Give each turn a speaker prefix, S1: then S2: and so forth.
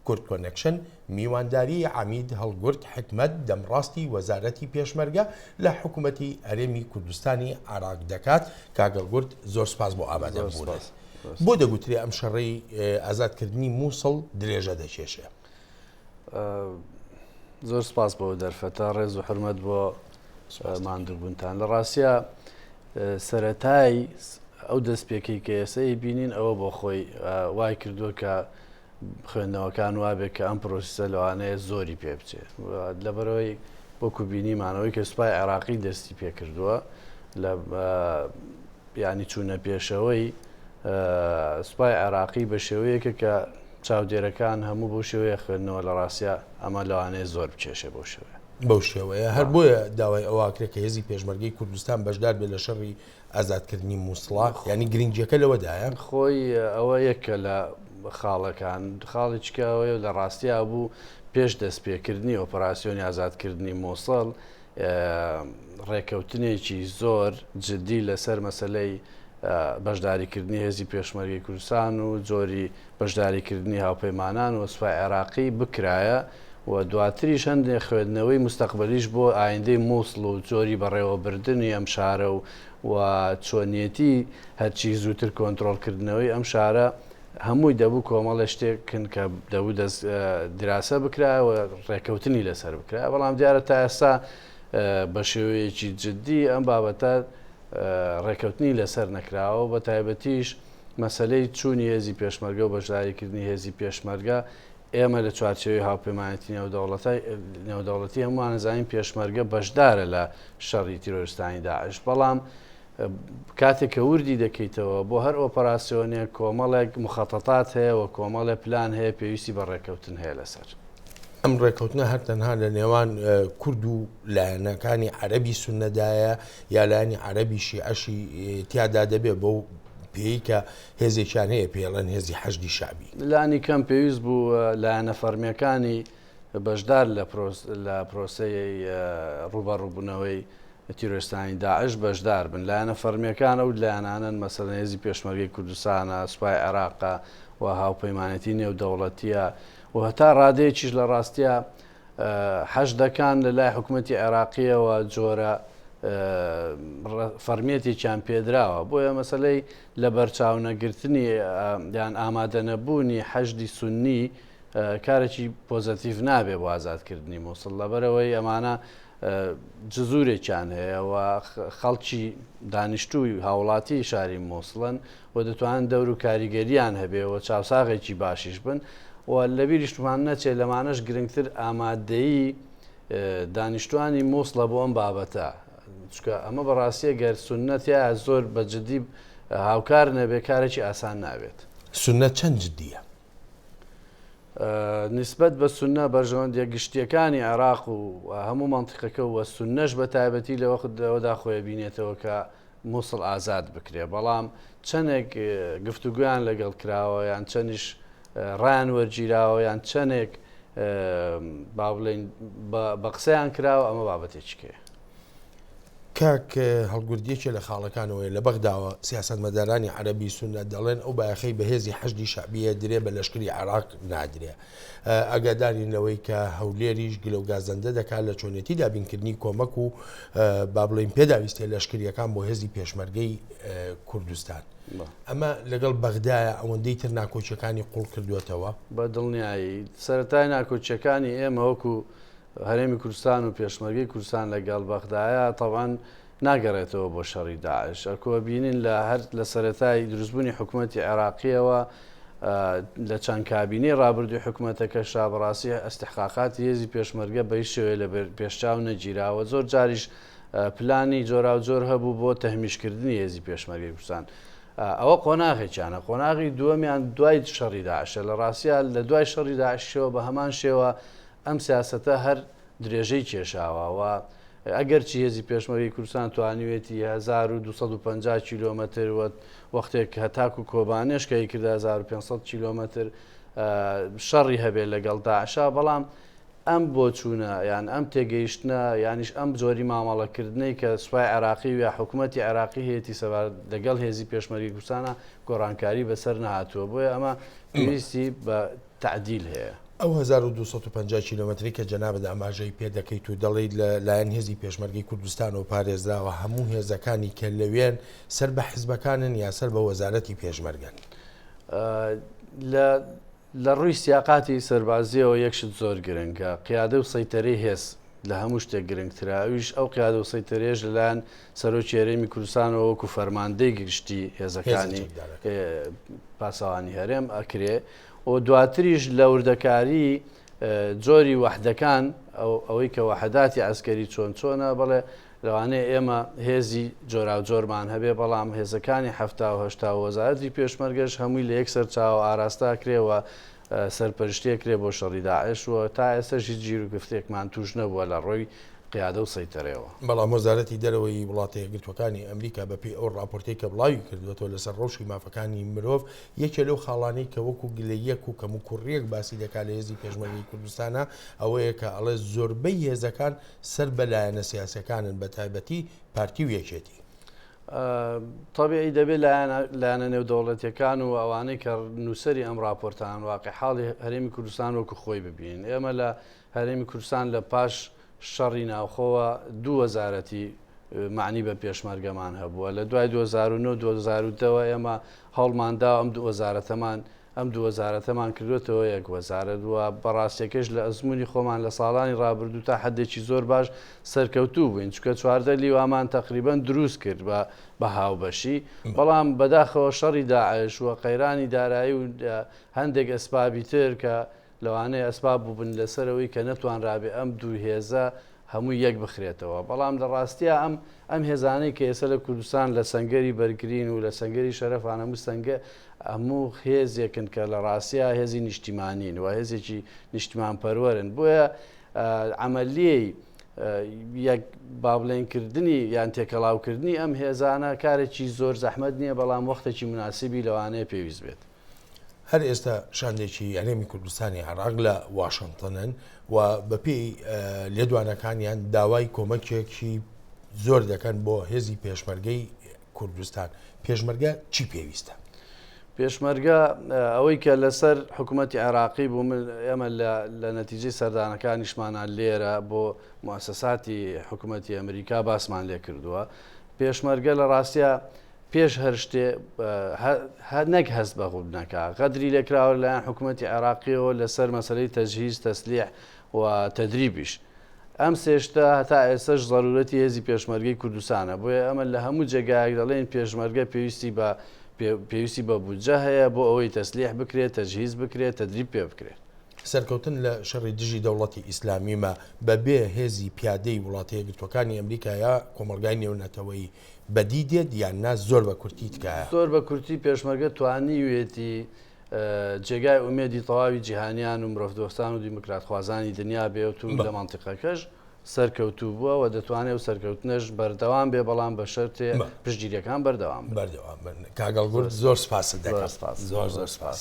S1: کورد کۆنێکشن میوانداری عەمید هەڵگورد حیکمەت دەمڕاستی وەزارەتی پێشمەرگە لە حکومەتی هەرێمی کوردستانی عێراق دەکات. کاک هەڵگورد زۆر سپاس بۆ ئامادەبوونت. بۆ دەگوترێ ئەم شەڕەی ئازادکردنی مووسڵ درێژە دەکێشێ؟
S2: زۆر سپاس بۆ دەرفەتە، ڕێز و حورمەت بۆ ماندووبوونتان. لە ڕاستیا سەرەتای ئەو دەستپێکەی کە ئێستا بینین ئەوە بۆ خۆی وای کردووە کە خوێندنەوەکان وابێت کە ئەم پرۆسیسە لەوانەیە زۆری پێ بچێت لەبەرەوەی وەکو بینیمانەوەی کە سوپای عێراقی دەستی پێکردووە لە ینی چوونە پێشەوەی سوپای عێراقی بە شێوەیەکە کە چاودێرەکان هەموو بەو شێوەیە خوێندنەوە لە ڕاستیا ئەمە لەوانەیە زۆر بکێشێ بەو شێوەیە.
S1: بەو شێوەیە هەر بۆیە داوای ئەوە ئەکرێت کە هێزی پێشمەرگەی کوردستان بەشدار بێت لە شەڕی ئازادکردنی موسڵا یانی گرنگیەکە لەوەدایە؟
S2: خۆی ئەوە یەکە لە خاڵەکان، خاڵی چکە ئەوەیە لە ڕاستیا بوو پێش دەستپێکردنی ئۆپەراسیۆنی ئازادکردنی موسڵ ڕێکەوتنێکی زۆر جدی لەسەر مەسەلەی بەشداریکردنی هێزی پێشمەرگەی کوردستان و جۆری بەشداریکردنی هاوپەیمانان و سوپای عێراقی بکرایە و دواتریش هەندێک خوێندنەوەی مستەقبەلیش بۆ ئایندەی موسڵ و جۆری بەڕێوەبردنی ئەم شارە و و چۆنیەتی هەرچی زووتر کۆنترۆڵکردنەوەی ئەم شارە هەمووی دەبوو کۆمەڵێ شتێکن کە دەبوو دەست دراسە بکرایە و ڕێکەوتنی لەسەر بکرایە بەڵام دیارە تا ئێستا بە شێوەیەکی جدی ئەم بابەتە ڕێکەوتنی لەسەر نەکراوە بە تایبەتیش مەسەلەی چوونی هێزی پێشمەرگە و بەشداریکردنی هێزی پێشمەرگە ئێمە لە چوارچێوەی هاوپەیمانێتی نێودەوڵەتی هەمووان زانین پێشمەرگە بەشدارە لە شەڕی تیرۆرستانی داعش بەڵام کاتێک کە وردی دەکەیتەوە بۆ هەر ئۆپەراسیۆنێک کۆمەڵێک مخەتەتات هەیە و کۆمەڵێ پلان هەیە پێویستی بە ڕێککەوتن هەیە لەسەر.
S1: ئەم ڕێککەوتنە هەر تەنها لە نێوان کورد و لایەنەکانی عەرەبی سوننەدایە یا لایەنی عەرەبی شیعەشی تیادا دەبێ بەو پێی کە هێزێکیان هەیە پێڵێن هێزی حەشدی شەعبی؟
S2: لانی کەم پێویست بوو لایەنە فەرمییەکانی بەشدار لە پرۆسەی ڕووبەڕووبوونەوەی تیرۆریستانی داعش بەشدار بن. لایەنە فەڕمییەکان ئەو لایەنانەن مەسەلەن هێزی پێشمەرگەی کوردستانە، سوپای عێراقە و هاوپەیمانێتی نێودەوڵەتییە و هەتا ڕادەیەکیش لە ڕاستیا حەشدەکان لە لای حکومەتی عێراقییەوە جۆرە فەڕمیەتێکیان پێدراوە. بۆیە مەسەلەی لەبەرچاونەگرتنی یان ئامادەنەبوونی حەشدی سوننی کارێکی پۆزەتیڤ نابێ بۆ ئازادکردنی موسڵ لەبەرئەوەی ئەمانە جزورێکیان هەیە و خەڵکی دانیشتووی هاوڵاتی شاری موسڵن و دەتوانن دەور و کاریگەریان هەبێ و چاوساغێکی باشیش بن و لەبیریشمان نەچێت لەمانەش گرنگتر ئامادەیی دانیشتوانی موسڵە بۆ ئەم بابەتە چونکە ئەمە بەڕاستیە گەر سوننە تیایە زۆر بە جدی هاوکار نەبێ کارێکی ئاسان نابێت.
S1: سوننە چەند جدیە؟
S2: نیسبەت بە سوننە بەرژەوەندیە گشتیەکانی عێراق و هەموو مەنتیقەکە و سوننەش بە تایبەتی لە وەخت ئەوەدا خۆی بینێتەوە کە موسڵ ئازاد بکرێ بەڵام چەندێک گفتوگویان لەگەڵ کراوە یان چەندیش ڕایان وەرگیراوە یان چەندێک با بڵێین بە قسەیان کراوە ئەمە بابەتێکی کەیە.
S1: کاک هەڵگورد یەکێ لە خاڵەکانەوەیە لە بەغداوە سیاسەتمەدارانی عەرەبی سوننە دەڵێن ئەو بایەخەی بە هێزی حەشدی شەعبیە درێ بە لەشکری عێراق نادرێ. ئاگادارین لەوەی کە هەولێریش گلە و گازەندە دەکات لە چۆنێتی دابینکردنی کۆمەک و با بڵێین پێداویستیە لەشکریەکان بۆ هێزی پێشمەرگەی کوردستان. ئەمە لەگەڵ بەغدایە ئەوەندەی تر ناکۆکیەکانی قوڵ کردووەتەوە.
S2: بە دڵنیایی سەرەتای ناکۆکیەکانی ئێمە وەکو هەرێمی کوردستان و پێشمەرگەی کوردستان لە گەڵ بەغدایە تەبعەن ناگەڕێتەوە بۆ شەڕی داعش ئەکۆ بینین لە هەر لە سەرەتای دروستبوونی حکوومەتی عێراقیەوە لە چەند کابینەی ڕابردووی حکوومەتەکەشا بەڕاستی ئەستحقاقاتی هێزی پێشمەرگە بە هیچ شێوەیە لە پێشچاو نەگیراوە زۆر جاریش پلانی جۆراوجۆر هەبوو بۆ تەهمیشکردنی هێزی پێشمەرگەی کوردستان ئەوە قۆناغێکیانە قۆناغی دووەمیان دوای شەڕی داعشە لە ڕاستیا لە دوای شەڕی داعشەوە بە هەمان شێوە ئەم سیاسەتە هەر درێژەی کێشاوە و ئەگەرچی هێزی پێشمەرگەی کوردستان توانیوێتی 1250 کیلۆمەتر و وەختێک هەتاکو کۆبانێش کە کردە 1500 کیلۆمەتر شەڕی هەبێت لەگەڵ داعشا بەڵام. ئەم بۆچوونە یان ئەم تێگەیشتنە یانیش ئەم جۆری مامەڵەکردنەی کە سوپای عێراقی و یا حکوومەتی عێراقی هەیەتی سەبارەت لەگەڵ هێزی پێشمەرگەی کوردستانە گۆڕانکاری بەسەر نەهاتووە بۆیە ئەمە پێویستی بە تەعدیل هەیە.
S1: ئەو 1250 کیلۆمەترەی کە جەنابت ئاماژەی پێ دەکەیت و دەڵێیت لە لایەن هێزی پێشمەرگەی کوردستانەوە پارێزراوە، هەموو هێزەکانی کە لەوێن سەر بە حزبەکانن یا سەر بە وەزارەتی پێشمەرگەن؟
S2: لە لە ڕووی سیاقاتی سەربازییەوە یەک شت زۆر گرنگە، قیادە و سەیتەرەی هێز لە هەموو شتێک گرنگترە، ئەویش ئەو قیادە و سەیتەرەیەش لەلایەن سەرۆکی هەرێمی کوردستانەوە وەکو فەرماندەی گشتی هێزەکانی پاسەوانی هەرێم ئەکرێ و دواتریش لە وردەکاری جۆری وەحدەکان ئەوەی کە وەحداتی عەسکەری چۆن چۆنە بەڵێ لەوانەیە ئێمە هێزی جۆراوجۆرمان هەبێ، بەڵام هێزەکانی 70 و 80 و وەزارەتی پێشمەرگەش هەمووی لە یەک سەرچاوە ئاراستە ئەکرێ و سەرپەرشتی ئەکرێ بۆ شەڕی داعش و تا ئێستەش هیچ گیروگرفتێکمان تووش نەبووە لە ڕووی قیادە و سەیتەرەوە.
S1: بەڵام وەزارەتی دەرەوەی وڵاتە یەکگرتووەکانی ئەمریکا بەپێی ئەو ڕاپۆرتەی کە بڵاوی کردووەتەوە لەسەر ڕەوشی مافەکانی مرۆڤ، یەکێ لەو خاڵانەی کە وەکو گلەییەک و کەموکوڕییەک باسی دەکات لە هێزی پێشمەرگەی کوردستانە ئەوەیە کە ئەڵێ زۆربەی هێزەکان سەر بە لایەنە سیاسیەکانن بە تایبەتی پارتی و یەکێتی.
S2: تەبیعی دەبێت لایەنە نێودەوڵەتیەکان و ئەوانەی کە نووسەری ئەم راپۆرتان واقع حاڵی هەرێمی کوردستان وەکو خۆی ببین. ئێمە لە هەرێمی کوردستان لە پاش شەڕی ناوخۆوە دوو وەزارەتی معنی بە پێشمەرگەمان هەبووە. لە دوای 2009 2010ەوە ئێمە هەوڵماندا ئەم دوو وەزارەتەمان ئەم دوو وەزارەتەمان کردووەتەوە یەک وەزارەت و بەڕاستیەکەش لە ئەزموونی خۆمان لە ساڵانی ڕابردوو تا حەدێکی زۆر باش سەرکەوتوو بووین چونکە 14 لیوامان تەقریبەن دروست کرد بە بە هاوبەشی بەڵام بەداخەوە شەڕی داعش و قەیرانی دارایی و هەندێک ئەسبابی تر کە لەوانەیە ئەسباب بووبن لەسەر ئەوەی کە نەتوانرابێ ئەم دوو هێزە هەمووی یەک بخرێتەوە بەڵام لە ڕاستیا ئەم ئەم هێزانەی کە ئێستا لە کوردستان لە سەنگەری بەرگرین و لە سەنگەری شەرەفان هەموو سەنگە هەموو هێزێکن کە لە ڕاستیا هێزی نیشتیمانین و هێزێکی نیشتیمانپەروەرن بۆیە عەمەلیەی یەک با بڵێن کردنی یان تێکەڵاوکردنی ئەم هێزانە کارێکی زۆر زەحمەت نییە بەڵام وەختێکی مناسبی لەوانەیە پێویست بێت.
S1: هەر ئێستا شاندێکی هەرێمی کوردستانی عێراق لە واشنتنن و بەپێی لێدوانەکانیان داوای کۆمەکێکی زۆر دەکەن بۆ هێزی پێشمەرگەی کوردستان. پێشمەرگە چی پێویستە؟
S2: پێشمەرگە ئەوەی کە لەسەر حکوومەتی عێراقی بوو من ئێمە لە نەتیجەی سەردانەکانیشمانە لێرە بۆ موسەساتی حکوومەتی ئەمریکا باسمان لێ کردووە پێشمەرگە لە ڕاستە پێش هەر شتێ نەک هەست بە غوبنەکە غەدری لێکراوە لەلایەن حکوومەتی عێراقیەوە لەسەر مەسەلەی تەجهیز، تەسلیح و تەدریبیش. ئەم سێ شتە هەتا ئێستەش زەرورەتی هێزی پێشمەرگەی کوردستانە. بۆیە ئەمە لە هەموو جێگایەک دەڵێین پێشمەرگە پێویستی بە پێویستی بە بودجە هەیە بۆ ئەوەی تەسلیح بکرێت، تەجهیز بکرێت، تەدریب پێ بکرێت.
S1: سەرکەوتن لە شەڕی دژی دەوڵەتی ئیسلامیمە بە بێ هێزی پیادەی وڵاتە یەکگرتووەکانی ئەمریکا یا کۆمەڵگای نێونەتەوەیی بەدی دێت یان نا زۆر بە کورتی تکایە.
S2: زۆر بە کورتی پێشمەرگە توانیوێتی جێگای ئومێدی تەواوی جیهانیان و مرۆڤدۆستان و دیموکراتخوازانی دنیا بێت و لە مەنتیقەکەش سەرکەوتوو بووە و دەتوانێت ئەو سەرکەوتنەش بەردەوام بێ بەڵام بە شەرتێ پشتگیریەکان بەردەوام
S1: بن. بەردەوام بن. کاک هەڵگورد زۆر سپاست دەکەم. زۆر زۆر سپاس.